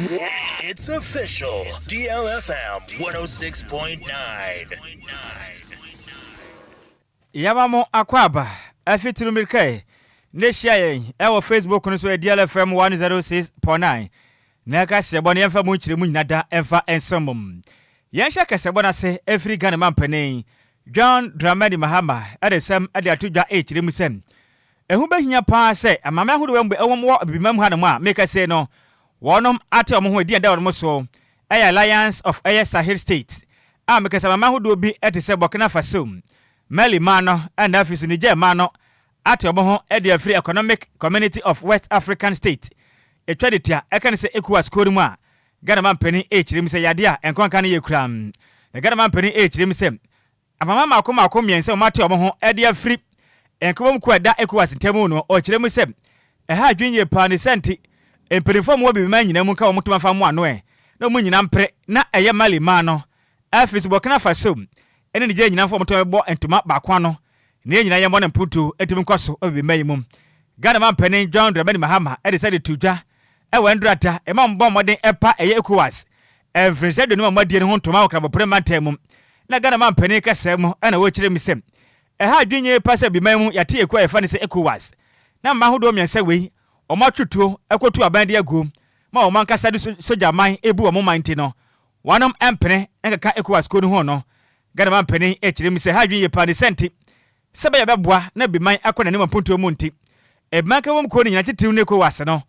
It's official. DLFM 106.9. Yɛma mo akwaaba afi tiri mmirika yi na hyia yɛn ɛwɔ Facebook no so yɛ DLFM 106.9 na ɛka sɛbɔ no yɛmfa mu nkyerɛ mu nyina da ɛmfa nsɛm mu. Yɛnhyɛ kɛsɛbɔ no ase ɛfiri Ghana mampanin John Dramani Mahama ɛde sɛm ɛde ato dwa ɛkyerɛ mu sɛ ɛho bɛhia paa sɛ amame ahodoɔ ɛwɔ wɔ bibimam hanom a meka sei no wɔnom ate ɔmo ho adi ɛda wɔn so ɛyɛ Alliance of ɛyɛ Sahel State a meka sɛ amame ahodoɔ bi ɛte sɛ Burkina Faso, Mali man no, ɛna afei so Niger man no ate ɔmo ho ɛde afiri Economic Community of West African State ɛtwa de tia ɛka ne sɛ ECOWAS kuo no mu a Ghana mampanin ɛkyerɛ mu sɛ yadeɛ a nkɔnka no yɛ kura. Na Ghana mampanin ɛkyerɛ mu sɛ amama mako mako mmiɛnsa wɔn ate wɔn ho ɛde afiri nkɔmɔ kuo ɛda ECOWAS ntam no, ɔkyerɛ mu sɛ ɛha adwene yie paa. Ne sɛ nti mpanimfoɔ mu wɔ bibiman nyinaa mu nka wɔn toma fa mu ano ɛ na wɔn nyinaa mpere na ɛyɛ Mali man no, afei so Burkina Faso ɛne Niger nyinaa fo wɔn toma bɔ ntoma baako ano na yɛn nyinaa yɛmmɔ ne mpuntuo ntumi nkɔ so wɔ bibiman yi mu. Ghana mampanin John Dramani Mahama ɛde sɛ de to dwa ɛwɔ ndurata ɛma mbɔ mmɔden ɛpa ɛyɛ ECOWAS mfirinhyia 50 a wɔadie no ho ntoma wɔ Krabɔpore mantam mu. Na Ghana mampanin kɛsɛɛ mu ɛna wɔkyerɛ mu sɛ ɛha adwenye pa sɛ biman mu yɛate ekuo a yɛfa no sɛ ECOWAS na mma ahodoɔ mmiɛnsa wei wɔn atwotuo ɛkɔtu aban de aguo ma wɔn ankasa de sogya man ebu wɔn man nti no wɔnom mpene nkeka ECOWAS kuo no ho no. Ghana mampanin ɛkyerɛ mu sɛ ha adwenye pa ne sɛ nti sɛ bɛyɛ bɛboa na biman akɔ n'anim mpuntuo mu nti ebiman ka wɔm kuo no nyinaa titiriw ne ECOWAS no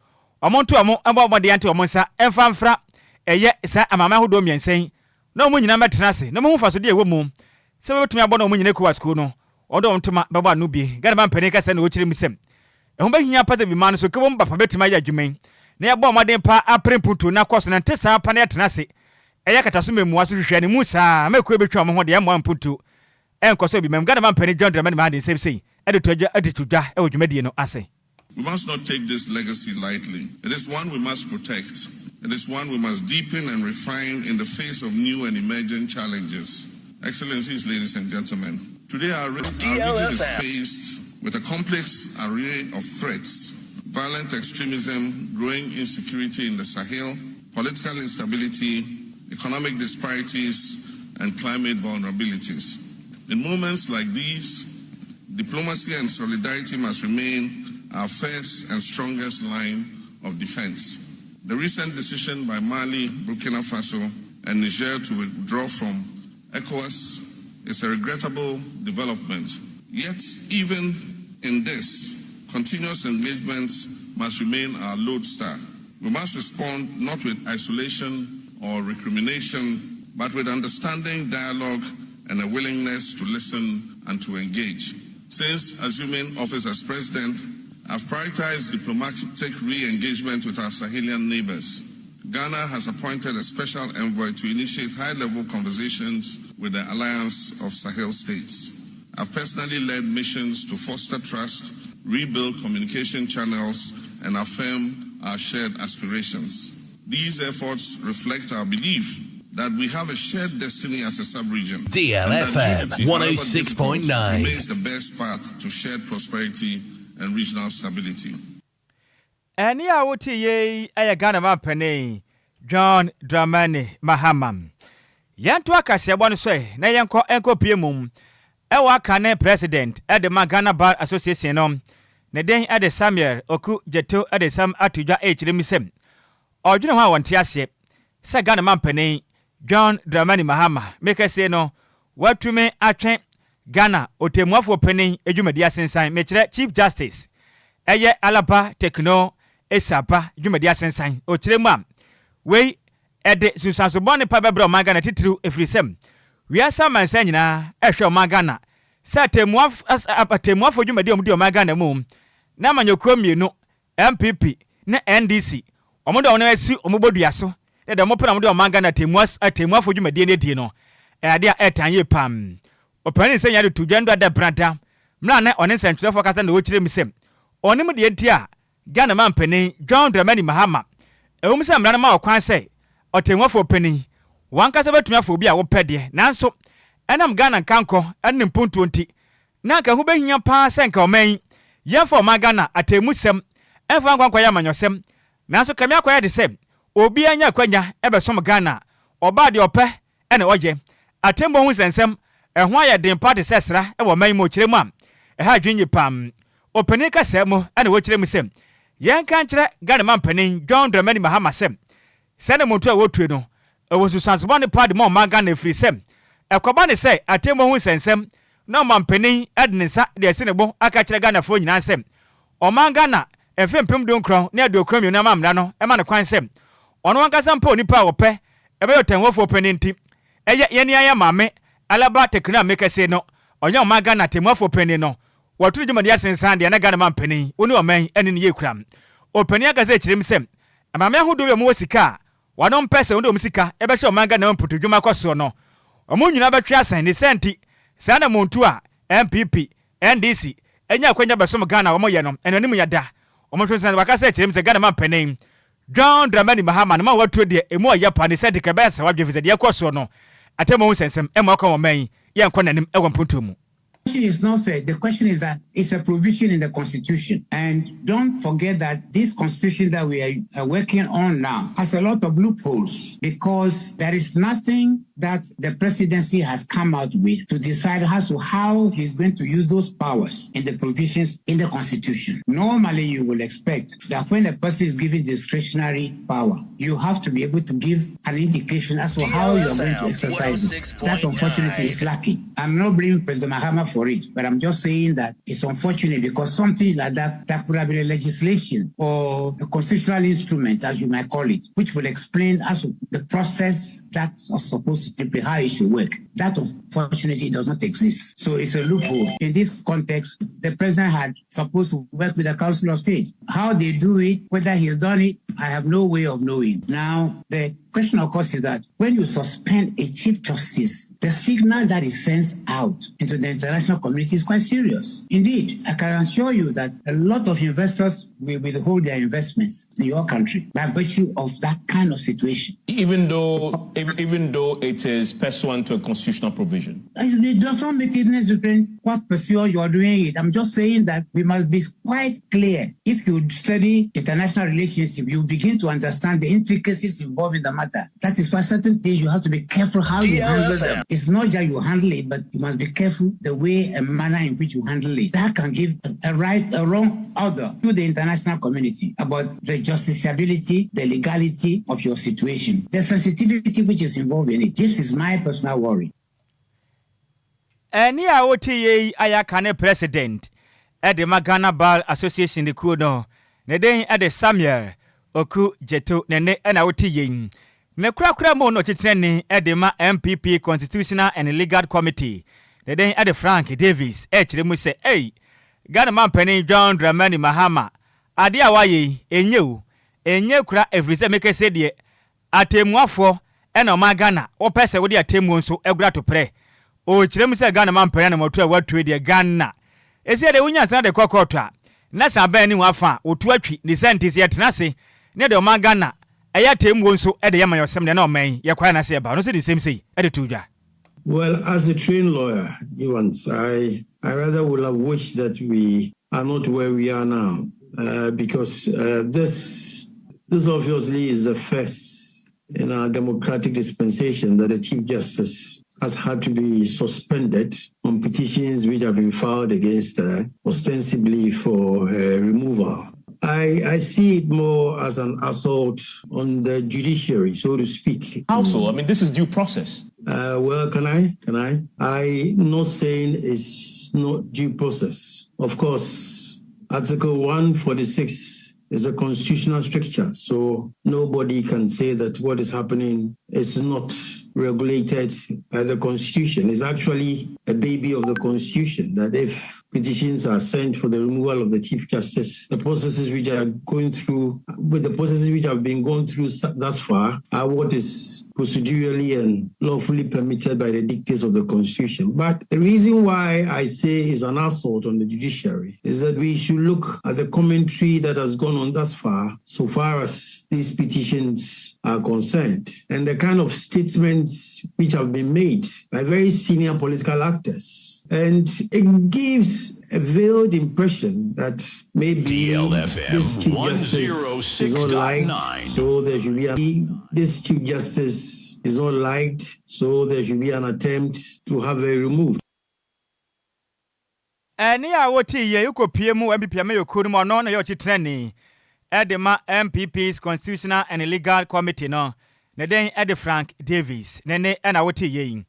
wɔn nto wɔn mbɔ mmɔden ante wɔn nsa ɛmfa mfra ɛyɛ saa amama ahodoɔ mmiɛnsa yi na wɔn nyinaa mɛtena ase na wɔn ho mfasodeɛ ɛwɔ mu sɛ wɔbɛtumi abɔ na wɔn nyinaa ECOWAS kuo no wɔde wɔn ntoma bɛbɔ ano bie. Ghana mampanin kasa na wɔkyerɛ mu sɛ ɛho bɛhia pata bi ma no so kɛbɔ mu papa bɛtumi ayɛ adwuma yi na yɛbɔ mmɔden pa apere mpuntuo na kɔ so na nte saa pa na yɛtena ase ɛyɛ kata so mmemmua so hwehwɛ ne mu saa ma ekuo bɛtwa wɔn ho deɛ ɛmmoa mpuntuo ɛnkɔ so bi mam. Ghana mampanin John Dramani Mahama de nsɛm sei ɛde to dwa ɛwɔ dwumadie no ase. We must not take this legacy lightly. It is one we must protect. It is one we must deepen and refine in the face of new and emerging challenges. Excellencies, ladies and gentlemen, today our region is faced with a complex array of threats: violent extremism, growing insecurity in the Sahel, political instability, economic disparities, and climate vulnerabilities. In moments like these, diplomacy and solidarity must remain our first and strongest line of defense. The recent decision by Mali, Burkina Faso, and Niger to withdraw from ECOWAS is a regrettable development. Yet, even in this, continuous engagement must remain our lodestar. We must respond not with isolation or recrimination, but with understanding, dialogue, and a willingness to listen and to engage. Since assuming office as president, I've prioritized diplomatic re engagement with our Sahelian neighbors. Ghana has appointed a special envoy to initiate high level conversations with the Alliance of Sahel States. I've personally led missions to foster trust, rebuild communication channels, and affirm our shared aspirations. These efforts reflect our belief that we have a shared destiny as a sub-region DLFM 106.9 remains the best path to shared prosperity and regional stability. Ɛne a wote yei ɛyɛ Ghana mampanin John Dramani Mahama. Yɛnto akaseɛbɔ no so ɛ na yɛnkɔ ɛnkɔ mu ɛwɔ aka ne president ɛde ma Ghana Bar Association no ne den ɛde Samuel Okudzeto ɛde sam ato dwa ɛkyerɛ mu sɛ ɔdwene ho a wɔnte aseɛ sɛ Ghana mampanin John Dramani Mahama mekɛseɛ no watumi atwe Ghana ɔtɛmmuafoɔ panin adwumadi asensan, mekyerɛ Chief Justice ɛyɛ Alaba Torkornoo Esaaba dwumadi asensan. Ɔkyerɛ mu a wei ɛde sunsuansobɔne pa bɛbrɛ ɔman Ghana titiriw ɛfiri sɛ wiase amansa nyinaa ɛhwɛ ɔman Ghana sɛ atɛmmuafoɔ dwumadi a wɔde ɔman Ghana mu na amanyɔkuo mmienu, NPP ne NDC, wɔn de wɔn asi wɔn bɔdua so na deɛ wɔpɛ na wɔde ɔman Ghana atɛmmuafoɔ dwumadie no adie no ɛyɛ adeɛ a ɛtan yie pam. Ɔpanin sɛ nyade to dwa ndo ada brada mmerɛ na ɔne nsɛntwerɛfoɔ kasa na wɔkyerɛ mu sɛ ɔnim deɛ nti a Ghana mampanin John Dramani Mahama ɛwom sɛ mmara no ma ɔkwan sɛ ɔtɛmmuafoɔ panin wankasa bɛtumi afa obi a wopɛ deɛ, nanso ɛnam Ghana nkankɔ ɛne ne mpontuo nti na anka ho bɛhia paa sɛ nka ɔman yi yɛmfa ɔman Ghana atɛmmusɛm ɛmfa nkwankɔyɛ amanyɔsɛm, nanso kame akɔyɛ de sɛ Obiara nya akwanya bɛsom Ghana, ɔbaa deɛ ɔpɛ na ɔyɛ. Atemmuo ho nsɛnsɛm, ɛho ayɛ den paa te sɛ sra wɔ ɔman yi mu, ɔkyerɛ mu a, ɛha adwene yie paa. Ɔpanin kasaa mu na wɔkyerɛ mu sɛ, yɛnka nkyerɛ Ghana manpanin John Dramani Mahama sɛ, saa anammɔntuo a wɔretue no, ɛwɔ nsusuanso bɔne paa de ma ɔman Ghana ɛfiri sɛ, ɛkɔba ne sɛ atemmuo ho nsɛnsɛm na ɔmanpanin de ne nsa de asi ne bo aka akyerɛ Ghanafoɔ nyinaa sɛ, ɔman Ghana mfe 1992 amammara no ma no kwan sɛ ɔno ankasa mpo onipa a ɔpɛ bɛyɛ ɔtɛnhɔfoɔ panin nti, ɛyɛ yɛn ara yɛn maame Alaba Tekena Mekɛse no, ɔnyɛ ɔman Ghana tɛmmuafoɔ panin no, wɔto ne dwumadi asensan deɛ na Ghana manpanin, wo ne ɔman yi ani no yie kura. Ɔpanin ankasa kyerɛ mu sɛ, Maame ahodoɔ bi a wɔwɔ sika a wɔn mpɛ sɛ wɔde wɔn sika bɛhyɛ ɔman Ghana mu mpotodwuma kɔ soɔ no, wɔn nyinaa bɛtwe asɛn. Ne saa nti, saa anammɔntuo a NPP, NDC, anya akwanya bɛsom Ghana a wɔyɛ no, ɛno anim yɛ da. Wɔn nso sɛ wɔaka sɛ kyerɛ mu sɛ Ghana manpanin John Dramani Mahama no ma wɔatuo deɛ ɛmu ɔyɛ pa ne sɛ de ka ɛbɛyɛ sɛ wadwene firi sɛ deɛ ɛkɔ soɔ no atemmuo ho nsɛnsɛm ɛmma ɔkwan wɔ ɔman yi yɛnkɔ n'anim wɔ mpuntuo mu. Question is not fair. The question is that it's a provision in the constitution. And don't forget that this constitution that we are working on now has a lot of loopholes because there is nothing that the presidency has come out with to decide as to how he's going to use those powers in the provisions in the constitution. Normally, you will expect that when a person is given discretionary power, you have to be able to give an indication as to how you are going to exercise it. That, unfortunately, is lacking. I'm not blaming President Mahama for it, but I'm just saying that it's unfortunate because something like that, that could have been a legislation or a constitutional instrument, as you might call it, which will explain as to the process that's supposed to be how it should work. That, unfortunately, does not exist. So it's a loophole. In this context, the president had supposed to work with the Council of State. How they do it, whether he's done it, I have no way of knowing. Now, the question, of course, is that when you suspend a chief justice, the signal that it sends out into the international community is quite serious. Indeed, I can assure you that a lot of investors will withhold their investments in your country by virtue of that kind of situation. Even though it is pursuant to a constitutional provision? It does not make any difference what pursuant you are doing it. I'm just saying that we must be quite clear. If you study international relationship, you begin to understand the intricacies involved in the matter. That is why certain things you have to be careful how you handle them. It's not just you handle it, but you must be careful the way and manner in which you handle it. That can give a right, a wrong order to the international community about the justiciability, the legality of your situation, the sensitivity which is involved in it. This is my personal worry. Ɛnne a wote yei yi ayɛ kane president de ma Ghana Bar Association kuo no. Ne din de Samuel Oku Gyeto. Ne nne na wote yei. Ne korakora mu na ɔkyekyerɛni de ma NPP Constitutional and Legal Committee. Ne din de Frank Davies rekyerɛ mu sɛ, Ei, Ghana manpanin John Dramani Mahama, adeɛ a woayɛ yi, ɛnyɛ o. Ɛnyɛ kora ɛfiri sɛ mekɛseɛ deɛ, Atɛmmuafoɔ ɛna ɔman Ghana wopɛ sɛ wode atɛmmuo nso gura to prɛ. Ɔkyerɛ mu sɛ Ghana manpanin anamɔtuo a watue deɛ Ghana ɛsei deɛ wonya nsena de kɔ kɔɔto a na sɛ abɛn ne ho afa a wɔtu atwi ne saa nti sɛ yɛtena ase ne yɛde ɔman Ghana ɛyɛ atɛmmuo nso de yɛ amanyɔsɛm deɛ na ɔman yi yɛkwae anaasɛ yɛba. Ɔno nso de nsɛm sei de too dwa. Well, as a trained lawyer, Evans, I, I rather would have wished that we are not where we are now, because this, this obviously is the first in our democratic dispensation that the Chief Justice has had to be suspended on petitions which have been filed against her, ostensibly for her removal. I, I see it more as an assault on the judiciary, so to speak. How so? I mean, this is due process. Well, can I? Can I? I'm not saying it's not due process. Of course, Article 146 is a constitutional stricture, so nobody can say that what is happening is not regulated by the Constitution. It's actually a baby of the Constitution that if petitions are sent for the removal of the Chief Justice, the processes which are going through, with the processes which have been gone through thus far, are what is procedurally and lawfully permitted by the dictates of the Constitution. But the reason why I say is an assault on the judiciary is that we should look at the commentary that has gone on thus far, so far as these petitions are concerned, and the kind of statements which have been made by very senior political actors. And it gives gives a veiled impression that maybe DLFM this Chief Justice is not liked, 106.9. so there should be a, this Chief Justice is not liked, so there should be an attempt to have her removed. Ɛne a wɔte yɛ wokɔpie mu NPP amanyɔkuo no mu, ɔno na yɛ ɔkyetenani ɛde ma NPP's Constitutional and Legal Committee no, ne den ɛde Frank Davis ne ne ɛna wote yɛ yi.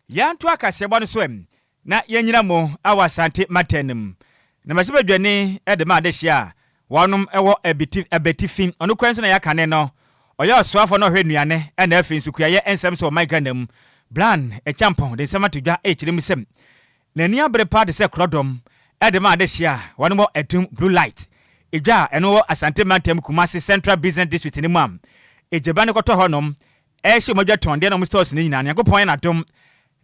Yɛnto akaseɛbɔ no so ɛm na yɛnyina mu awɔ Asante mantam no mu na mmarahyɛbadwani ɛde ma adehyeɛ a wɔnom ɛwɔ Abetifi, ɔno kura nso na yɛaka ne no, ɔyɛ ɔsoafoɔ na ɔhwɛ nnuane ɛna afei nso kuayɛ nsɛm so ɔman Ghana mu, Bryan Acheampong, de nsɛm ato dwa ɛkyerɛ mu sɛm n'ani abere paa de sɛ korɔdɔm ɛde ma adehyeɛ a wɔn wɔ Adum Blue Light edwa a ɛno wɔ Asante mantam, Kumasi Central Business District ne mu a egyaba ne kɔtɔ hɔnom ɛhyɛ wɔn adwa tɔn deɛ na wɔn stores no nyinaa. Nyankopɔn yɛ n'adom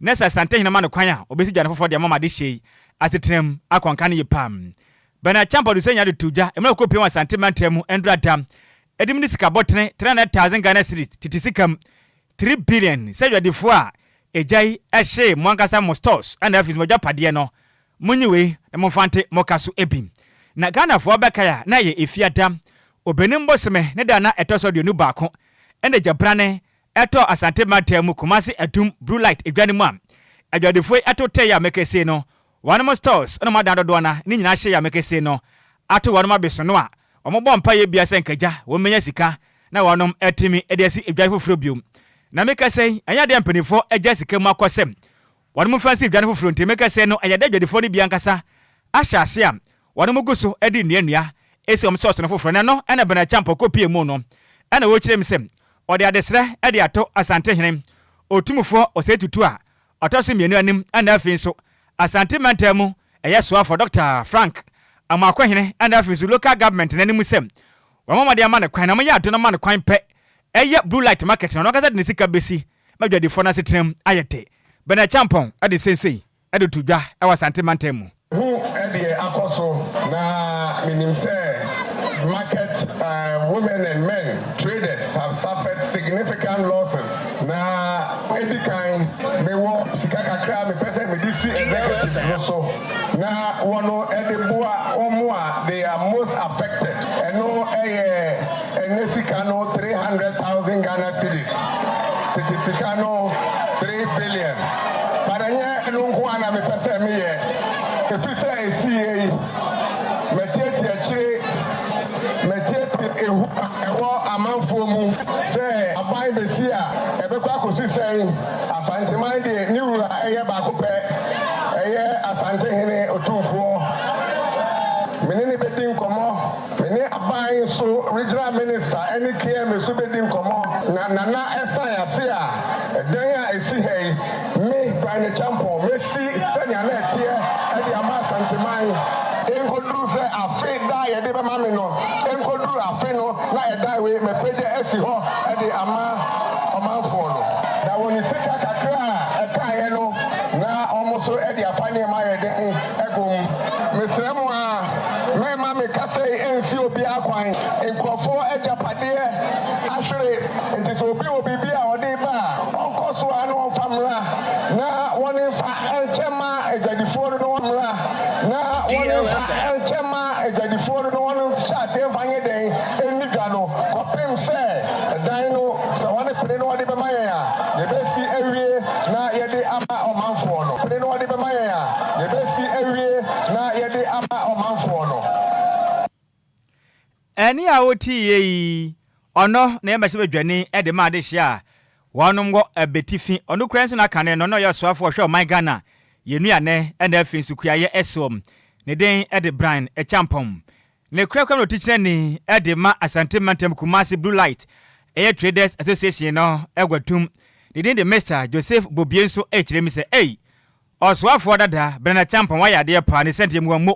na sɛ Asante hene ma no kwan a, obɛsi dwa no foforɔ deɛ ama adehyɛ yi asetenam akɔnka no yie pam. Bryan Acheampong de sɛ nya de to dwa mmerɛ kɔ pie wɔ Asante mantam mu ndura dam ɛdim ne sika bɔtene 300,000 Ghana cedis, tete sika mu 3 billion, sɛ adwadifoɔ a egya yi ɛhyee mo ankasa mo stores ɛna afei mo adwapadeɛ no, monyi wei na momfa nte moka so ebi. Na Ghanafoɔ bɛkae a, na ɛyɛ Efiada Obenim bosome ne da na ɛtɔ so 21 ɛna gyabrane ɛtɔ Asante mantam mu, Kumase Adum Blue Light edwa no mu a adwadifoɔ yi ɛto tɛɛ a mɛkɛse no wɔnom stores ɛna wɔn adan dodoɔ na ne nyinaa hyɛ a mɛkɛse no ato wɔnom abeso no a wɔn bɔ mpa yɛ bia sɛ nkagya wɔn menya sika na wɔnom ɛtumi ɛde asi edwa foforɔ biom. Na mekɛsɛ yi, ɛnyɛ adeɛ mpanimfoɔ agya sika mu akɔ sɛm wɔnom mfa nsi edwa no foforɔ, nti mekɛsɛ no ɛyɛ dɛ adwadifoɔ no bi ankasa ahyɛ ase a wɔnom gu so de nnuannua esi wɔn sɔɔso no foforɔ. Na ɛno ɛna Bryan Acheampong kɔpie mu no ɛna wɔkyerɛ mu sɛ ɔde adesrɛ de ato Asantehene Otumfoɔ Osei Tutu a ɔtɔ so mmienu anim, ɛna afei nso Asante mantam mu ɛyɛ soafoɔ Dr Frank Amoakohene, ɛna afei nso local government n'anim sɛ wɔn wɔde ama no kwan na wɔyɛ ado no ma no kwan pɛ ɛyɛ Blue Light Market na ɔno ankasa de ne sika bɛsi ma adwadifoɔ no asetena ayɛ de. Bryan Acheampong de sensei de to dwa ɛwɔ Asante mantam mu. Hu deɛ akɔ so, na menim sɛ market women and men traders have suffered significant losses. Na edi kan, mewɔ sika kakra a mepɛ sɛ mede si executives no so na wɔn de boa wɔn a they are most affected. Ɛno ɛyɛ ɛnɛ sika no 300,000 Ghana cedis, tete sika no 3 billion. But ɛnyɛ ɛno nko a na mepɛ sɛ meyɛ. Efi sɛ esi yie yi, mɛtiatia akyire, mɛtiatia ehu a ɛwɔ amanfoɔ mu sɛ aban besi a ɛbɛkɔ akɔsi sɛn. Asanteman deɛ, ne wura ɛyɛ baako pɛ, ɛyɛ Asantehene Otumfoɔ. Mene ne bɛdi nkɔmmɔ, mene aban so regional minister ɛne KMA so bɛdi nkɔmmɔ na nana ɛsan ase a ɛdan a ɛsi ha yi, me Bryan Acheampong mɛsi sɛnea na ɛteɛ ɛde ama Asanteman. Nkɔduru sɛ afe da a yɛde bɛma me no, nkɔduru afe no na ɛdan wei mɛpagya asi hɔ ɛde ama ɔmanfoɔ no na wɔn sika kakra a ɛkaeɛ no na wɔn nso de afa nneɛma ayɛ den ɛgom. Mesrɛ mo a mɛma me kasa yi nsi obiara kwan. Nkurɔfoɔ agyapadeɛ ahwere, nti sɛ obi wɔ biribi a ɔde ba a, ɔnkɔ so a na ɔmfa mmra na wɔn mfa nkyɛ ma adwadifoɔ no na wɔn mmra na wɔn mfa nkyɛ ma adwadifoɔ no na wɔn hyɛ aseɛ mfa nyɛ den ɛnni dwa no kɔpem sɛ ɛdan no sɛ wɔne pene na wɔde bɛma yɛn a, yɛbɛsi awie na yɛde ama ɔmanfoɔ no. Pene na wɔde bɛma yɛn a, yɛbɛsi awie na yɛde ama ɔmanfoɔ no. Ɛne a wotii yi, ɔno na yɛmmɛhyɛ badwani de ma adehyeɛ a wɔnom wɔ Abetifi. Ɔno kura nso n'aka ne no na ɔyɛ ɔsoafoɔ ɔhwɛ ɔman Ghana yɛnnuane ɛna afei nso kuayɛ ɛsoɔ, ne den de Bryan Acheampong. Ne kurakura no ɔtikyerɛni de ma Asante mantam Kumasi Blue Light ɛyɛ Traders Association no ɛgwatum, ne din de Mr Joseph Bobie, nso ɛkyerɛ mi sɛ ei, ɔsoafoɔ dada Bryan Acheampong wayɛ adeɛ paa ne sɛnteɛ mu wɔmmo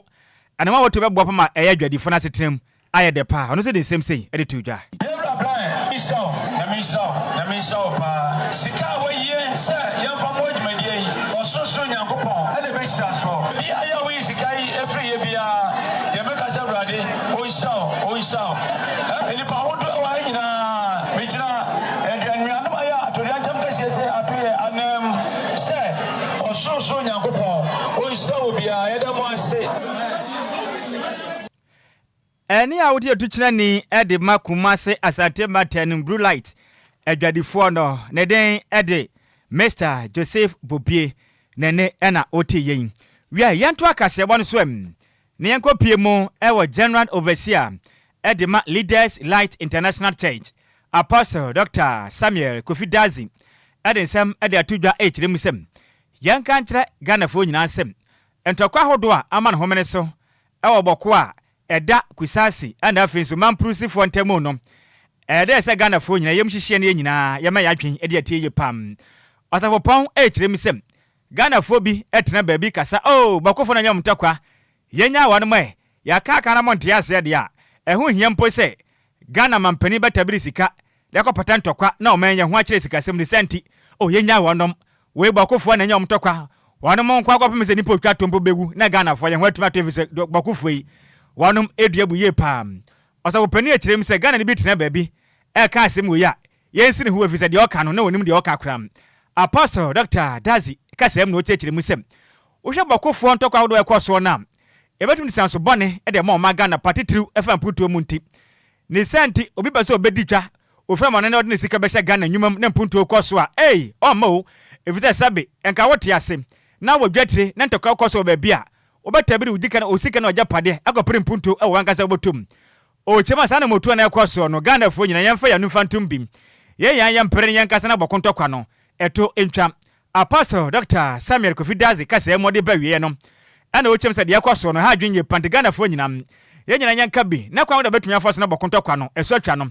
ɛnam a wɔto bɛboa pa ma ɛyɛ adwadifo no asetena mu ayɛ dɛ paa. Ɔno nso de nsɛm sei de to dwa. Yɛwura Bryan, mehyira wo na mehyira wo na mehyira wo paa. Sika a woayie sɛ yɛmfa mmoa dwumadie yi, Ɔsorosoro Nyankopɔn na ɛbɛhyira soɔ. Biaa yɛ a woyi sika yi firi yɛ biaa deɛ, mɛka sɛ Awurade ɔnhyira wo, ɔnhyira wo. Nnipa ahodoɔ a ɛwɔ ha nyinaa, megyina anuanom a yɛ atoyerɛnkyɛm kɛseɛ sɛ ato yɛ anam sɛ Ɔsorosoro Nyankopɔn ɔnhyira wo biaa. Yɛda mo ase. Ɛnne a wode atukyerɛni de ma Kumase Asante Mantam Blue Light adwadifoɔ no, ne din de Mister Joseph Bobie, ne nne na wote yei. Wiɛ, yɛntoa kaseɛbɔ no so ɛ, na yɛnkɔpue mu wɔ General Overseer de ma Leaders Light International Church, Apostle Dɔkta Samuel Kofi Dadzie de nsɛm de ato dwa rekyerɛ mu sɛ, Yɛnka nkyerɛ Ghanafoɔ nyinaa sɛ, ntɔkwa ahodoɔ a ama ne homene so wɔ bɔko a ɛda Kusasi ɛna afei nso Mamprusifoɔ ntamu no, ɛyɛ dɛ sɛ Ghanafoɔ nyinaa yɛm hyehyeɛ na yɛn nyinaa yɛma yɛn adwen de atie yie pam. Ɔsafopɔn rekyerɛ mu sɛ Ghanafoɔ bi tena baabi kasa oh bɔkofoɔ no anyɛ wɔn ntɔkwa, yɛnyaa wɔnom ɛ, yɛaka aka na monte aseɛ deɛ a, ɛho nhia mpo sɛ Ghana mampanin bɛtabiri sika de akɔpata ntɔkwa na ɔman yi ho akyerɛ sikasɛm ne saa nti oh yɛnyaa wɔnom, wei bɔkofoɔ na ɛnyɛ wɔn ntɔkwa, wɔnom nko akɔpem sɛ nipa otwa to mpo bɛwu na Ghanafoɔ yɛn ho atumi atɔ efisɛ bɔkofoɔ yi wɔnom dua bu yie paa. Ɔsɔfopanin akyerɛ mu sɛ Ghanani bi tena baabi ɛreka asɛm wei a yɛnsi ne ho efisɛ deɛ ɔka no na ɔnim deɛ ɔka koraa. Apostle Dɔkta Dadzie kasaa mu na ɔkyerɛkyerɛ mu sɛ wohwɛ bɔkofoɔ ntɔkwa ahodoɔ a ɛkɔ soɔ no a ɛbɛtumi de sanso bɔne de ama ɔman Ghana pa titiriw ɛfa mpuntuo mu nti. Ne saa nti obi pɛ sɛ ɔbɛdi dwa ofiri amane na ɔde ne sika bɛhyɛ Ghana nnwuma mu na mpuntuo kɔ so a, ei, ɔmma o, efisɛ sɛbe nka wote ase na wɔ dwatire na ntɔkwa kɔ so wɔ baabi a, wobɛtabiri wo dika wo sika ne w'agyapadeɛ akɔpere mpuntuo wɔ w'ankasa wo bɔtɔ mu. Ɔkyɛm a saa anamotuo no ɛkɔ soɔ no, Ghanafoɔ nyinaa yɛmfa yɛn ano mfa ntom bi. Yɛn nyinaa yɛmpere ne yɛnkasa na bɔko ntɔkwa no ɛto ntwa. Apostle Dɔkta Samuel Kofi Dadzie kasaa mu ɔde ba awieɛ no, ɛna ɔkyɛm sɛ deɛ ɛkɔ soɔ no ɛha adwene yie pa nti Ghanafoɔ nyinaa yɛn nyinaa yɛnka bi na kwan ahodoɔ a bɛtumi afa so na bɔko ntɔkwa no ɛso atwa no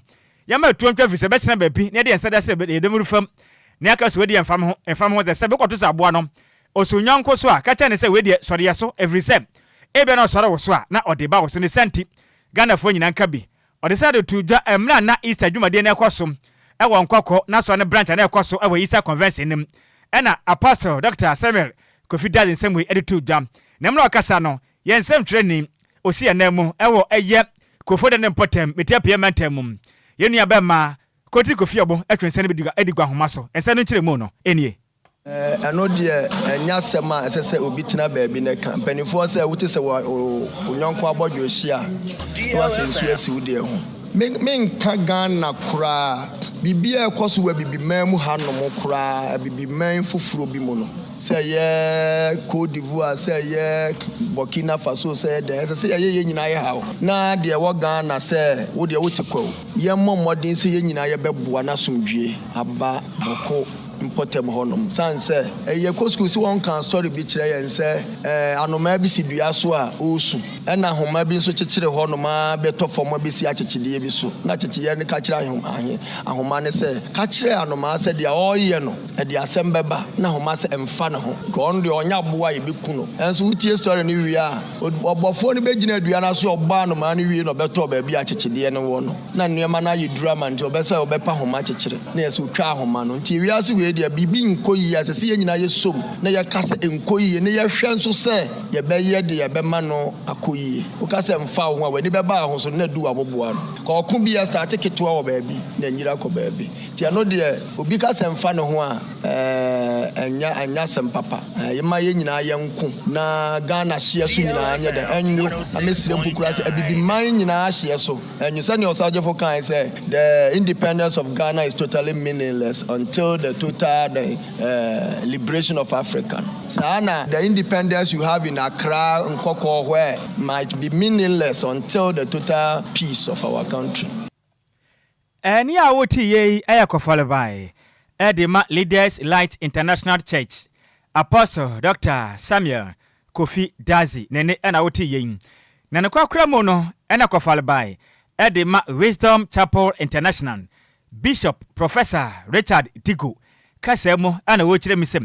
yɛmma ɛtoɔ ntwa firi sɛ ɛbɛtena baabi na yɛde yɛn nsa de asɛ yɛn dɔm fam na yɛaka sɛ wei deɛ ɛmfa me ho ɛmfa me ho sɛ sɛ bɛkɔto sɛ aboa no ɔsɔ onyɔnko so a ka kyerɛ no sɛ wei deɛ sɔre yɛ so ɛfiri sɛ ebia na ɔsɔre wo so a na ɔde ba wo so ne saa nti Ghanafoɔ nyinaa nka bi Ɔde saa de too dwa mmerɛ a na Easter dwumadie no rekɔ so wɔ Nkɔkɔ n'asɔre no branch a na ɛkɔ so wɔ Easter Convention no mu. Ɛna Apostle Dɔkta Samuel Kofi Dadzie nsɛm wei de too dwa. Na mmerɛ a ɔkasa no, yɛn nsɛmtwerɛni ɔsi yɛn nan mu wɔ ɛyɛ Koforidua ne mpɔtam Meti Apueɛ mantam mu, yɛn nua bɛɛma Kotiri Kofi Ɔbo twe nsa no bi di gua ahoma so. Nsa no nkyerɛmu no nie. Ɛno deɛ, ɛnyɛ asɛm a ɛsɛ sɛ obi tena baabi na ɛka. Mpanimfoɔ sɛ, wote sɛ wo yɔnko abɔdwe rehye a, na woasɛ nsuo asi wo deɛ ho. Me menka Ghana koraa. Biribiara a ɛkɔ so wɔ Abibiman mu hanom koraa, Abibiman foforɔ bi mu no, sɛ ɛyɛ Cote d'Ivoire, sɛ ɛyɛ Burkina Faso, sɛ ɛyɛ dɛn, ɛsɛ sɛ yɛyɛ yɛn nyinaa yɛ haw. Na deɛ ɛwɔ Ghana sɛ wo deɛ wote kwawu. Yɛmmɔ mmɔden sɛ yɛn nyinaa yɛbɛboa na asomdwoeɛ aba bɔko. mpɔtam hɔnom. Sane sɛ yɛkɔ sukuu sɛ wɔkaa story bi kyerɛ yɛn sɛ anomaa bi si dua so a ɔresu, ɛna ahoma bi nso kyekyere hɔnom ara bɛtɔ fam abɛsi akyekyedeɛ bi so. Na akyekyedeɛ no ka kyerɛ ahoma no sɛ, Ka kyerɛ anomaa sɛ deɛ ɔreyɛ no, ɛde asɛm bɛba. Na ahoma sɛ ɛmfa ne ho, nka ɔno deɛ ɔnyɛ aboa a yɛbɛku no. Nanso wotie story no wie a, ɔbɔfoɔ no bɛgyina dua no ase ɔbɔ anomaa no wie na ɔbɛtɔɔ baabi a akyekyedeɛ no wɔ no. Na nneɛma no ayɛ duru ama no nti ɔbɛ sɛ ɔbɛpa homa akyekyere na yɛ sɛ ɔtwa ahoma no. Nti ewiase wei deɛ biribi nkɔ yie a ɛsɛ sɛ yɛn nyinaa yɛsɔ mu na yɛka sɛ ɛnkɔ yie na yɛhwɛ nso sɛ yɛbɛyɛ deɛ ɛbɛma no akɔ yie. Woka sɛ mfa wo ho a w'ani bɛba wo ho so no na adu w'aboboa ano. Ka ɔko bi a starte ketewa wɔ baabi na anyiri akɔ baabi. Nti ɛno deɛ obi ka sɛ mfa ne ho a ɛnyɛ ɛnyɛ asɛm papa. Yɛma yɛn nyinaa yɛnko na Ghana hyeɛ so nyinaa nyɛ dɛn ɛnwo. Na mɛsrɛ mpo koraa sɛ Abibiman nyinaa hyeɛ so. Ɛnyɛ sɛnea ɔsagyefo kae sɛ, The independence of Ghana is totally meaningless until the total the liberation of Africa no. Saa na the independence you have in Accra, Nkɔkɔɔ, where might be meaningless until the total peace of our country. Ɛnne a wote yei yɛ kɔfɔlebae de ma Leaders Light International Church Apostle Dɔkta Samuel Kofi Dadzie ne nne na wote yei. Na ne korakora mu no na kɔfɔlebae de ma Wisdom Chapel International Bishop Professor Richard Digo kasa mu na ɔrekyerɛ mu sɛ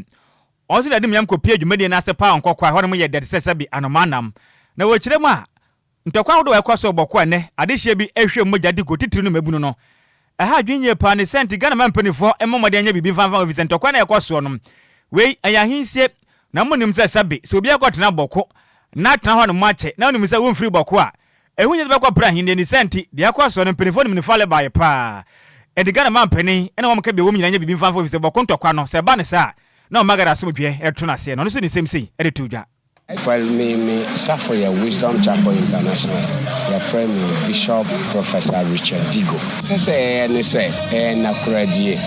ɔno nso de animuonyam kɔpue dwumadie no ase paa ɔnkɔkɔ a ɛhɔnom yɛ dɛ te sɛ sɛbe anomaa nam. Na wɔkyerɛ mu a Ntɔkwa ahodoɔ a ɛkɔ so wɔ Bɔko a nnɛ adehyeɛ bi rehwɛ mu mogya di gu titiriw ne mmabunu no, ɛha adwene yie paa. Ne saa nti, Ghana man mpanimfoɔ mmɔ mmɔden nyɛ biribi mfa mfa ho efisɛ ntɔkwa no a ɛkɔ soɔ no, wei ɛyɛ ahensie. Na monim sɛ sɛbe sɛ obi akɔtena Bɔko na atena hɔ nom akyɛ na wonim sɛ womfiri Bɔko a, ɛho nhia sɛ bɛkɔpere ahennie. Ne saa nti, deɛ ɛkɔ soɔ no, mpanimfoɔ nim no farebae paa. Enti Ghana man panin ne wɔn ka bi a ɛwɔ mu nyinaa nyɛ biribi mfa mfa ho efisɛ Bɔko ntɔkwa no, sɛ ɛba no saa a, na wɔma Ghana asomdwoeɛ to no aseɛ. Na ɔno nso de nsɛm sei de too dwa. Well me me safo yɛ Wisdom Chapel International, yɛfrɛ me Bishop Professor Richard Digo. Sɛ sɛ yɛyɛ ne sɛ ɛyɛ nakoradie.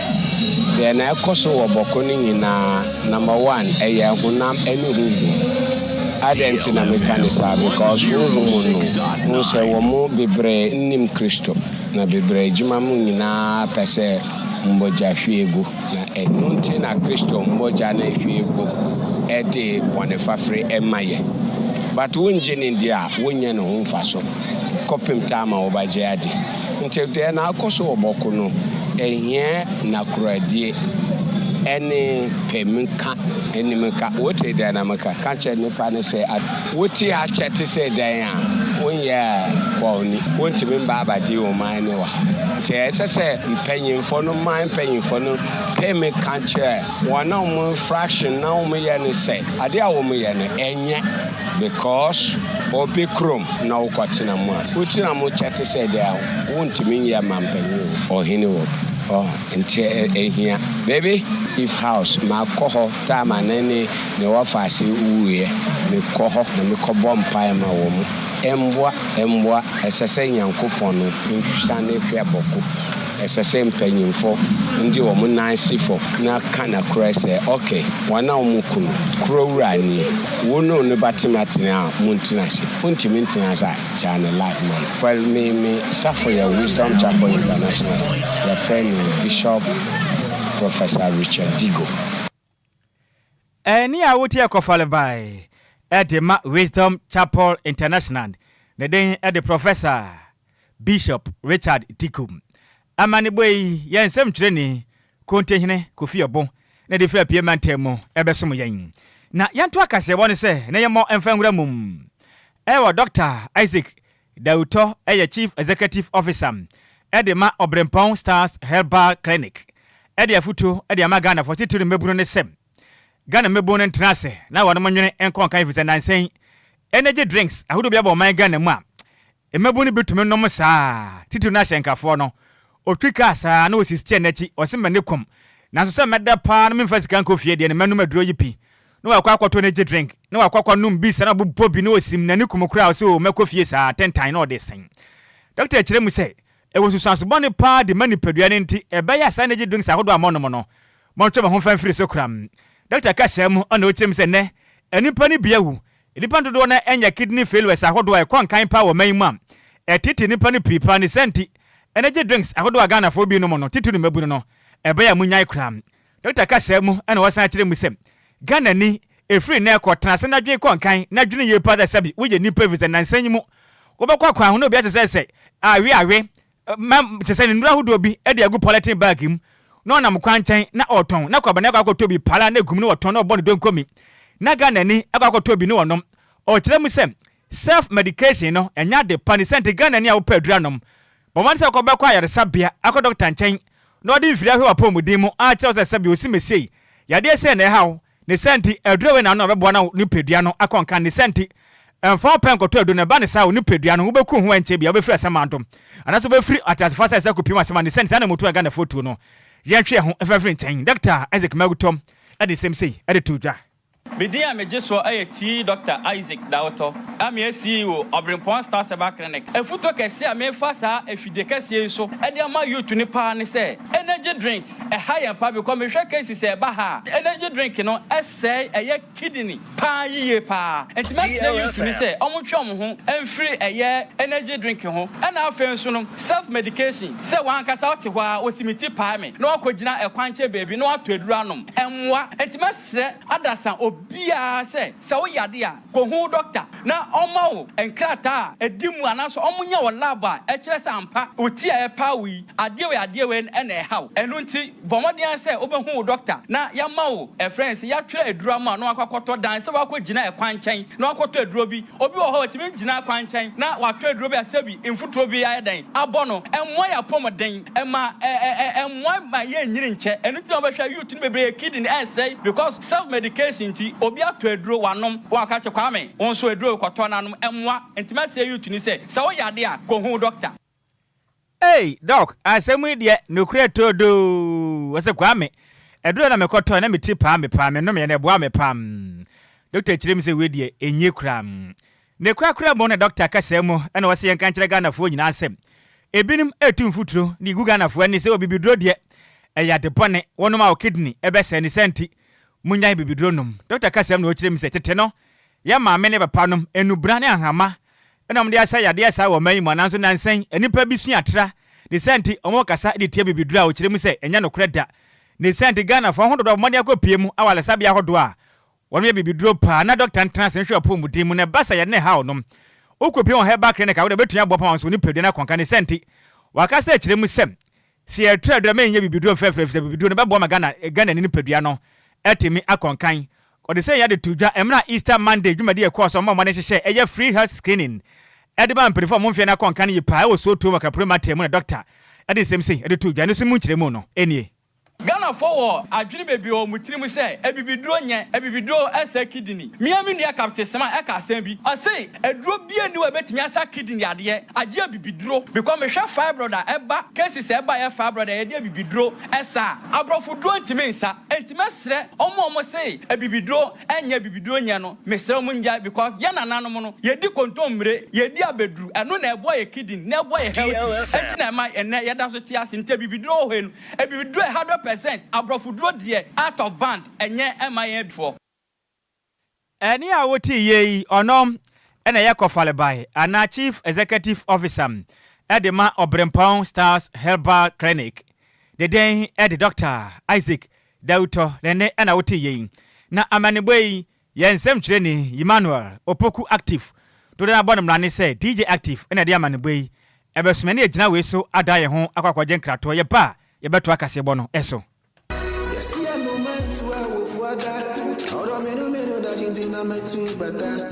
Deɛ na ɛkɔ so wɔ Bɔko no nyinaa number one ɛyɛ honam ɛne honhom. Adɛn nti na meka ne saa because honhom mu no wohu sɛ wɔn bebree nnim Kristo na bebree adwuma mu nyinaa pɛ sɛ mbɔgya hwie gu. Na ɛno nti na Kristo mbɔgya no hwie gu de bɔne fafire ma yɛ. But wo ngye no ndi a, wo nyɛ ne ho mfaso kɔpem time a wo bɛgye adi. Nti deɛ na akɔ so wɔ bɔko no, ɛhiɛ nakoradie ɛne pɛ mu ka anim ka. Wo te deɛ na meka? Ka kyerɛ nipa no sɛ, wo te akyɛ te sɛ dɛn a, wo nyɛ kɔɔni, wo ntumi mba abɛgye wo man no wɔ ha. Nti ɛsɛ sɛ mpanyimfo no man mpanyimfo no pɛ ka kyerɛ wɔn a wɔn infraction na wɔn yɛ no sɛ ade a wɔn yɛ no ɛnyɛ because obi kurom na wokɔtena mu a wotena mu kyɛ te sɛ deɛ a wontumi nyɛ mampanyin o ɔhene wɔ ɔ nti ɛhia baby if house makɔ hɔ time a ne ne ne wɔfa ase wuiɛ, mekɔ hɔ na mekɔbɔ mpaeɛ ma wɔ mu. Ɛmboa, ɛmboa, ɛsɛ sɛ Nyankopɔn no nhwane hwɛ bɔko. Ɛsɛ sɛ mpanyimfo de wɔn nan si fam na ka nokorɛ sɛ, Ok, wɔn a wɔku no, kuro wura nie. Wo ne wo ba tumi atena a, montena ase. Wontumi ntena ase a, gyaa ne life ma no. Well, me, me safo yɛ Wisdom Chapel International. Yɛfrɛ no Bishop Professor Richard Digo. Ɛnne a wotie kɔfɔle bae de ma Wisdom Chapel International ne den de Professor Bishop Richard Digo. Amanebɔ yi yɛ nsɛmtwerɛni Kontehene Kofi Ɔbo na ɛde firi Apue Mantam mu ɛbɛsom yɛn. Na yɛnto akaseɛbɔ no sɛ na yɛmmɔ mfa nwura mum ɛwɔ Dɔkta Isaac Dawutɔ yɛ Chief Executive Officer de ma Ɔberempɔn Stars Herbal Clinic de afotuo de ama Ghanafoɔ titiri mmabunu no sɛ Ghana mmabunu no ntena ase na wɔnom nwene nkɔ nkan efisɛ nnansa yi energy drinks ahodoɔ bi aba ɔman Ghana mu a mmabunu no bi tumi nom saa titiri no ahyɛnkafoɔ no ɔtwi kaa saa na ɔsi steer no akyi ɔse m'ani kɔm nanso sɛ mɛda paa no memfa sika nkɔ fie deɛ no mɛnom aduro yi pi na wakɔ akɔtɔ energy drink na wakɔ akɔnom bi saa na ɔbobɔ bi na ɔsim n'ani kum koraa ɔse o mɛkɔ fie saa tentan na ɔde sen. Dɔkta kyerɛ mu sɛ ɛwɔ nsusuanso bɔne paa de ma nipadua no nti ɛbɛyɛ a saa energy drinks ahodoɔ a monom no montwe mo ho mfa mfiri so koraa. Dɔkta ka saa mu na ɔkyerɛ mu sɛ nnɛ nnipa no bi awu, nnipa no dodoɔ no ara anya kidney failures ahodoɔ a ɛkɔ nkan paa wɔ ɔman yi mu a ɛtete nnipa no pii paa ne saa nti energy drinks ahodoɔ a Ghanafoɔ bi nom no titiri mmabunu no ɛbɛyɛ a monyae koraa. Dɔkta kasaa mu na ɔsan kyerɛɛ mu sɛ, Ghanani, ɛfiri nnɛ rekɔ, tena ase na dwen kɔ nkan, na dwene yie paa sɛ sɛbe woyɛ nnipa ɛfiri sɛ nnansa yi mu wobɛkɔ akwan ho na obi akyɛ sɛ sɛ awe awe ma kyɛ sɛ ne nnuro ahodoɔ bi de agu polythene bag mu na ɔnam kwan nkyɛn na ɔretɔn na kwabena akɔ akɔtɔ bi pala na egum na ɔtɔn na ɔbɔ ne donkomi na Ghanani akɔ akɔtɔ bi na ɔnom. Ɔkyerɛ mu sɛ self medication no ɛnyɛ ade pa ne sɛ nti Ghanani a wopɛ aduru anom Bɔ mmɔden sɛ wobɛkɔ ayaresabea, akɔ dɔkta nkyɛn, na ɔde mfiri ahwɛ w'apɔwmuden mu akyerɛ wo sɛ sɛbe osi mesiei, yadeɛ sei na ɛha wo, ne saa nti, aduro wei na ano a ɛbɛboa na wo nipadua no akɔ nkan, ne saa nti, mfa wo pɛ nkɔtɔ aduro no, ɛba no saa a, wo nipadua no, wobɛku wo ho ɛnkyɛ biara, wobɛfiri asamando, anaasɛ wobɛfiri ateasefoɔ asase akɔpiem asamando, ne saa nti, saa na motu a Ghanafoɔ tuo no, yɛntwe yɛn ho mfa mfiri nkyɛn. Dɔkta Isaac Mawutɔ de nsɛm sei de too dwa. Me din a megye soɔ yɛ Tii Dɔkta Isaac Dawotɔ a meyɛ CEO Ɔberempɔn Star Herbal Clinic. Afutuo kɛseɛ a mefa saa afidie kɛseɛ yi so de ama youth no paa ne sɛ energy drinks ɛha yɛn paa because mehwɛ cases a ɛba ha a energy drink no sɛe ɛyɛ kidney paa yiye paa nti mɛsrɛ youth no sɛ wɔntwe wɔn ho mfiri ɛyɛ energy drink ho ɛna afei nso no self medication sɛ w'ankasa wote hɔ ara wosi me ti pae me na wakɔgyina ɛkwan nkyɛn baabi na watɔ aduro anom ɛmmoa nti mɛsrɛ Srɛ adasa obiara sɛ, sɛ wo yade a, kɔhu wo dɔkta na ɔmma wo nkrataa a ɛdi mu anaasɛ wɔnyɛ wɔ lab a ɛkyerɛ sɛ ampa wo ti a ɛpaa wo yi, adeɛ wei adeɛ wei na ɛha wo. Ɛno nti, bɔ mmɔden ara sɛ wobɛhu wo dɔkta na yɛama wo ɛfrɛ no sɛ yɛatwerɛ aduro ama wo na woakɔ akɔtɔ dan sɛ woakɔgyina ɛkwan nkyɛn na woakɔtɔ aduro bi. Obi wɔ hɔ a, ɔtumi gyina kwan nkyɛn na watɔ aduro bi a sɛbi mfuturo bi ayɛ dɛn abɔ no. Ɛmmoa yɛn apɔmuden. Ɛma ɛmmoa ma yɛnnyini nkyɛ. Ɛno nti na wobɛhwɛ youth no bebree kidney ɛresɛe because self medication nti obi atɔ aduro wanom waka kyɛ Kwame wo nso aduro kɔtɔ na nom ɛmmoa. Nti mɛsrɛ youth no sɛ sɛ wo yade a kɔhu wo doctor. Ei doc asɛm yi deɛ nokorɛ toodoo ɔsɛ Kwame aduro na mekɔtɔɛ na me tiri paa me paa me nomeɛ na ɛboa me paa. Dɔkta kyerɛ mu sɛ wei deɛ ɛnyɛ koraa. Ne korakora mu na dɔkta kasaa mu na ɔse yɛnka nkyerɛ Ghanafoɔ nyinaa sɛ ebinom retu mfuturo de gu Ghanafoɔ ani sɛ obibiduro deɛ ɛyɛ ade bɔne, wonom a wo kidney bɛsɛe ne saa nti monnyae bibiduro nom. Dɔkta kasaa mu na ɔkyerɛ mu sɛ tete no yɛn maame ne papa nom nnubra ne ahama na wɔde asa yadeɛ saa wɔ ɔman yi mu nanso nnansa yi nnipa bi sua tra ne saa nti wɔkasa de tia bibiduro a ɔkyerɛ mu sɛ ɛnyɛ nokorɛ da. Ne saa nti Ghanafoɔ ho dodoɔ abɔ mmɔden akɔpue mu awaresabea ahodoɔ a Wɔyɛ bibiduro paa na dɔkta ntena ase nhwɛ w'apɔwmuden mu na ɛba sɛ yare no haw no. Wokopue wɔ herbal clinic a, wode betumi aboa paa ma wo nipadua no akɔnka. Ne saa nti, wɔakasa akyerɛ mu sɛ, sɛ yɛretra aduru a, mma yɛnyɛ bibiduro mfrɛfrɛ efisɛ bibiduro no bɛboa ma Ghana Ghanani nipadua no atumi akɔnkan. Wɔde sɛ yɛde to dwa mmerɛ a Easter Monday dwumadi a ɛkɔɔ so a wɔbɔɔ mmɔden hyehyɛɛ ɛyɛ free health screening de maa mpanyinfoɔ a wɔn mfeɛ no akɔnkan yie paa wɔ Sootuo mu Akrapure mantam mu na dɔkta de nsɛm sei de too dwa. Ɛno nso mu nkyerɛmu no nie. Ghanafoɔ wɔ adwene bebree wɔ wɔn tirim sɛ abibiduro nyɛ, abibiduro sɛe kidney. Me ara me nua Captain Sema ɛka asɛm bi, ɔse aduro biara nni hɔ a ɛbɛtumi asa kidney adeɛ agye abibiduro because mehwɛ fibroid a ɛba, cases a ɛba yɛ fibroid a yɛde abibiduro sa a, aborɔfo duro ntumi nsa. Enti mɛsrɛ wɔn a wɔse abibiduro nyɛ, abibiduro nyɛ no, mesrɛ wɔn ngyae because yɛn nananom no yɛdi kontommire, yɛdi abɛduru, ɛno na ɛboa yɛ kidney na ɛboa yɛ healthy, ɛnti na ɛma ɛnnɛ yɛda so te ase. Nti abibiduro wɔ hɔ yi no, Abibiduro yɛ 100% abrɔfo duro deɛ out of band ɛnyɛ ɛma yɛn abifoɔ. Ɛnne a wotee yei yi, ɔno na ɛyɛ Kɔfalebae anaa Chief Executive Officer de ma Ɔberempɔn Stars Herbal Clinic. Ne din de Dɔkta Isaac Dawutɔ. Ne nne na wotee yei. Na amanebɔ yi, Yɛn nsɛmtwerɛni Emmanuel Opoku Active dodoɔ no ara bɔ no mmara ne sɛ DJ Active na ɛde amanebɔ yi ɛbɛsoma ne yɛgyina wei so adan yɛn ho akɔ akɔgye nkratoɔ yɛba a yɛbɛtoa kaseɛbɔ no so.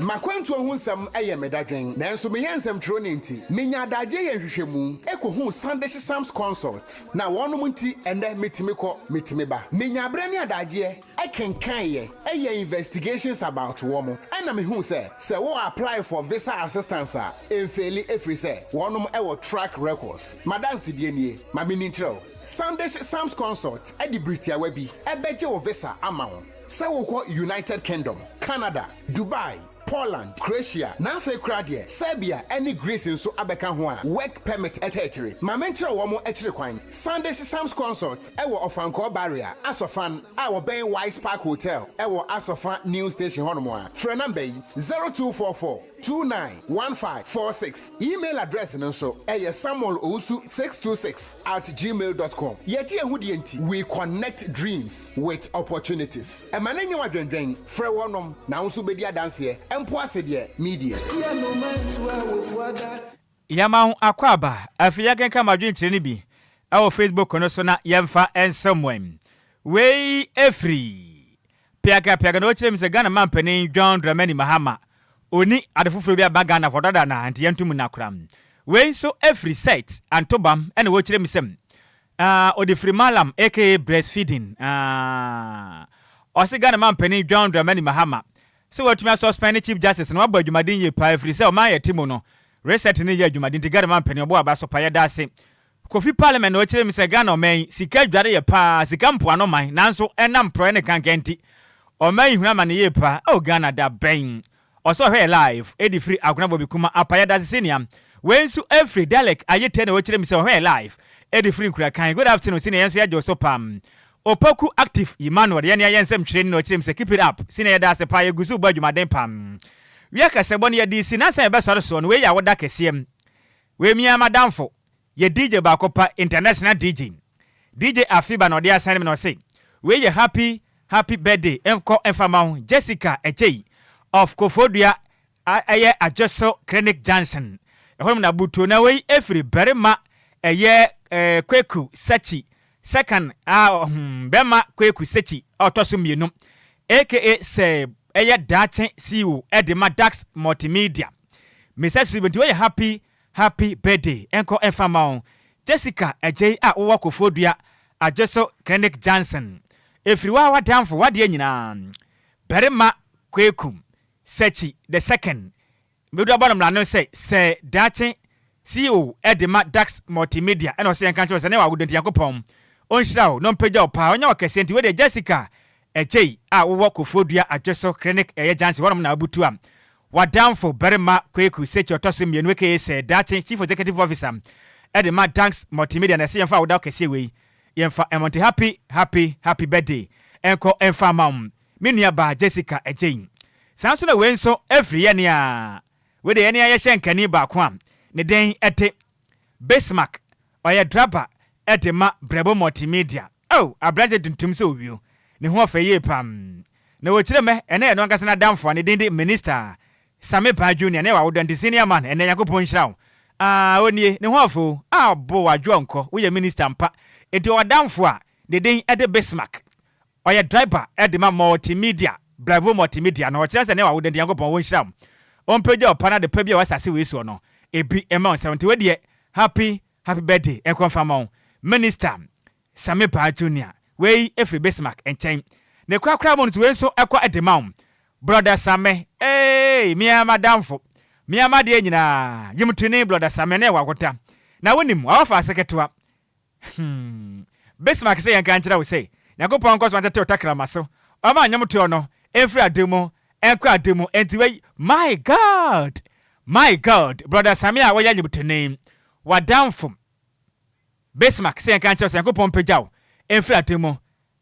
M'akwantuo ho nsɛm yɛ me dadwen, nanso meyɛ nsɛmtwerɛni nti, menya adagyeɛ yɛ nhwehwɛmu kɔhuu Sandeshe Sams Consult, na wɔnom nti ɛnnɛ metumi kɔ, metumi ba. Menya berɛ ne adagyeɛ kenkan yɛ yɛ investigations about wɔn ɛna me huu sɛ sɛ wo apply for visa assistance a ɛnfeeli ɛfiri sɛ wɔnom wɔ track records. M'adansedie nie, ma me nni nkyerɛ wo. Sandish Sams Consult de bere tiawa bi bɛgye wo visa ama wo sɛ wokɔ United Kingdom, Canada, Dubai, Poland, Croatia, na afei koraa deɛ Serbia ne Greece nso abɛka ho a work permit taa akyire. Ma menkyerɛ wɔn akyiri kwan. Sandish Sams Consult wɔ Ɔfankɔɔ Barrier, Asɔfan, a wɔbɛn Wise Park Hotel wɔ Asɔfa New Station hɔnom a. Frɛ number yi, 0244 29 15 46. Email address no nso yɛ samuelowusu626 at gmail dot com. Yɛgye yɛn ho die nti, we connect dreams with opportunities. Ɛma no nyɛ wo adwendwen. Frɛ wɔnom, na wo nso wobɛdi adanseɛ, mpo ase deɛ media. Yɛma wo akwaaba. Afei yɛnkenkan mo adwenkyerɛ no bi wɔ Facebook no so na yɛmfa nsɛm mo ɛ. Wei firi Piaga Piaga na ɔkyerɛ mu sɛ Ghana manpanin John Dramani Mahama ɔnni ade foforɔ bi aba Ghana hɔ dada na nti yɛnto mu nna koraa. Wei nso firi Seth Antobam na ɔkyerɛ mu sɛ Ah ɔde firi Mallam aka breastfeeding ah Ɔse Ghana manpanin John Dramani Mahama sɛ watumi asuspend Chief Justice no wabɔ adwumaden yie paa ɛfiri sɛ ɔman a yɛte mu no reset no yɛ adwumaden nti Ghana manpanin ɔbɔ aba so pa yɛda ase Kofi Parliament na ɔkyerɛ mu sɛ Ghana ɔman yi sika dware yɛ paa sika mpoano man nanso ɛnam porɔeɛ ne kankan nti ɔman yi hunu amane yie paa oh Ghana da bɛn Ɔsɛ ɔhwɛ yɛ live edi firi Agona Bobi Kuma apa yɛdase senior Wei nso efiri Dalek Ayetɛ na ɔkyerɛ mu sɛ ɔhwɛ yɛ live edi firi Nkurakan Good afternoon senior yɛn nso yɛgye wo so paa Opoku Active Emmanuel yɛn nea yɛn nsɛm twerɛni na ɔkyerɛ mu sɛ keep it up senior yɛda ase paa yɛgu so bɔ adwumaden paa Wia kasabɔ no yɛde si nansa yɛbɛsɔre soɔ no wei yɛ awoda kɛseɛ Wei me ara m'adamfo yɛ DJ baako pa international DJ DJ Afiba na ɔde asɛne me na ɔse wei yɛ happy happy birthday nkɔ mfa ma wo Jessica Agyei of Koforidua a ɛyɛ Adwoso Clinic Junction ɛhɔnom na butuo na wei ɛfiri barima ɛyɛ eh, Kweku Sakyi second a hmm, bɛma Kweku Sakyi a ɔtɔ so mmienu aka sɛ ɛyɛ Daakye CEO ɛde ma Dax Multimedia Mr. Siribo nti wei yɛ happy Happy birthday nkɔ mfa mma wo Jessica Agyei a wowɔ Kofoɔdua Adwoso Clinic Johnson. Ɛfiri wo ara w'adamfo w'adeɛ nyinaa Barima Kweku Sekyi the second Mɛdu abɔ no mmara no sɛ sɛ daakye CEO de ma Dax Multimedia ɛna ɔsɛ yɛnka nkyerɛ wo sɛ ne w'awoda nti Nyankopɔn ɔnhyira wo na ɔmpagya wo paa ɔnyɛ wo kɛseɛ nti wei deɛ Jessica. Agyei a wowɔ Kofoɔdua Adwoso Clinic ɛyɛ junction hɔnom na wobutu a w'adamfo barima Kweku Sekyi ɔtɔ so mmienu aka Sir Daakye Chief Executive Officer de ma Danks Multimedia na ɛsɛ yɛmfa awoda kɛseɛ wei yɛmfa mmɔ nti happy happy happy birthday nkɔ mfa mma wo me nua baa Jessica Agyei. Saa nso na wei nso ɛfiri yɛne a wei deɛ yɛne a yɛhyɛ nkani baako a ne den de Bismarck ɔyɛ draba de ma Brɛbo Multimedia. Oh, aberante tuntum sɛ owio. Ne ho ɔfɛ yie pam. Na wɔkyerɛ mɛ, ɛnɛ yɛ no ankasa n'adamfo a ne din de Minister Same Paa Junior, ne yɛ w'awoda nti senior man, ɛnɛ Nyankopɔn nhyira wo. Ah, onie, ne ho ɔfɛ o. Ah, bo w'adwoa nkɔ, woyɛ minister ampa. Enti ɔwɔ adamfo a ne din de Bismarck. Ɔyɛ driver de ma Multimedia, Bravo Multimedia no. Ɔkyerɛ sɛ ɛnɛ yɛ w'awoda nti Nyankopɔn ɔnhyira wo. Ɔmpagya wo pa na ade pa bi a ɛwɔ asase wei soɔ no, ebi mma wo nsam. Nti wei deɛ, happy, happy birthday nkɔ mfa mma wo, Minister Sammy Paa Junior, wei firi Bismarck nkyɛn. Ne korakora mu no nso wei nso kɔ de ma wo. Brɔda Sammy eei, me ara m'adamfo, me ara m'adeɛ nyinaa, dwomtoni Brɔda Sammy ne Wakota. Na wonim, w'awofa ase ketewa. Hmm. Bismarck sɛ yɛnka nkyerɛ wo sɛ, Nyankopɔn nkɔ so antete wo takrama so, ɔmma nnwomtoɔ no mfiri ade mu nkɔ ade mu, enti wei, my God! My God! Brɔda Sammy a woyɛ nnwomtoni, w'adamfo. Bismarck sɛ yɛnka nkyerɛ wo sɛ Nyankopɔn mpagya wo mfiri ade mu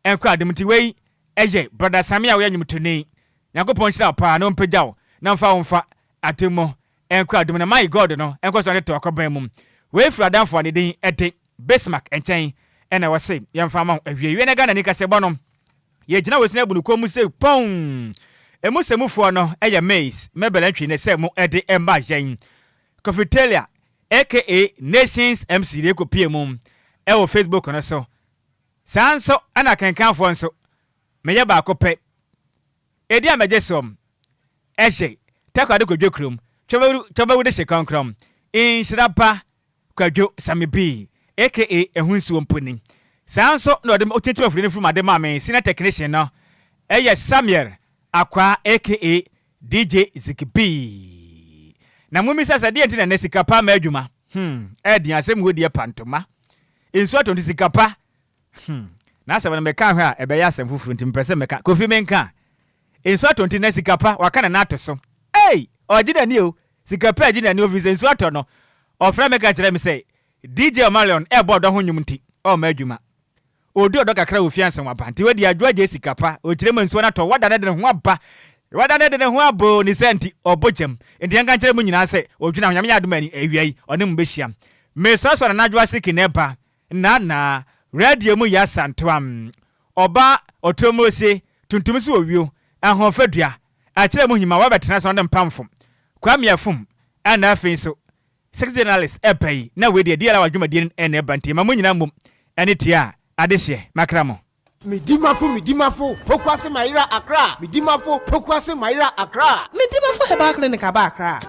nkɔ ade mu nti wei yɛ Brɔda Sammy a woyɛ nwomtoni Nyankopɔn nhyira wo paa na ɔmpagya wo na ɔmfa wo mfa ade mu nkɔ ade mu na my God no nkɔ so ntete w'akɔban mu Wei firi adamfo a ne din de Bismarck nkyɛn ɛna wɔse yɛmfa ma wo awie wie na Ghanani kasɛbɔ no yɛgyina wɔ sini abu no kɔn mu sɛ pɔn Emu sɛmufoɔ no yɛ Maize Mabel Antwi ne sɛ mo de ma yɛn Kofi Taylor aka Nations MC de kɔpue mu wɔ Facebook no so. Saa nso na akenkanfoɔ nso, meyɛ baako pɛ. Ɛdi a mɛgye soɔm, ɛhye, Takoradi Kwadwo kurom, Twɔbɛwu de hye krɔnkrɔn, Nhyira ba Kwadwo Same B aka Ɛho Nsuo Mpo ni. Saa nso na ɔde ɔtintim afidie no firi mu ade maa me senior technician no yɛ Samuel Akwaa aka DJ Zigby. Na mommisa sɛ deɛn nti na nnɛ sika pa mma adwuma? Hmm, ɛɛden asɛm wei deɛ pa ntoma. Nsuo atɔ nti sika pa. Hmm, n'asɛm no meka hwɛ a ɛbɛyɛ asɛm foforɔ nti mepɛ sɛ mɛka. Kofi menka. Nsuo atɔ nti nnɛ sika pa, waka ne nan ato so. Ei! Ɔgye n'ani o. Sika pa agye n'ani ofiri sɛ nsuo atɔ no. Ɔfrɛ me ka kyerɛ me sɛ DJ Omarion ɛrebɔ ɔdɔ ho nnwom nti ɔmma adwuma. Ɔdi ɔdɔ kakra wɔ fie ansa waba. Nti wadi adwo agye sika pa. Ɔkyerɛ mu nsuo no atɔ. Wada no de ne ho aba. Wada no de ne ho aba o. Ne saa nti ɔbɔ gyam. Nti yɛnka nkyerɛ mo nyinaa sɛ ɔdwene ho. Nyame yɛ adom a awia yi ɔne mo bɛhyia. Mesoasoa Nana Adwoa Siki na ɛba. Nana, Radio mu yɛ Asantewa. Ɔba Ɔtɔmose, tuntum so owio, ahoɔfɛ dua, akyerɛ mu hima wabɛtena so na ɔde mpamfo. Kwame Afum, ɛna afei nso Sex journalist ɛba yi na wei deɛ DLR dwumadie no ɛna ɛba nti ma mo nyinaa mmom ɛne tie a adehyeɛ makra mo. Medimafo Medimafo Pokuase Mayera Accra Medimafo Pokuase Mayera Accra. Medimafo Herbal Clinic aba Accra.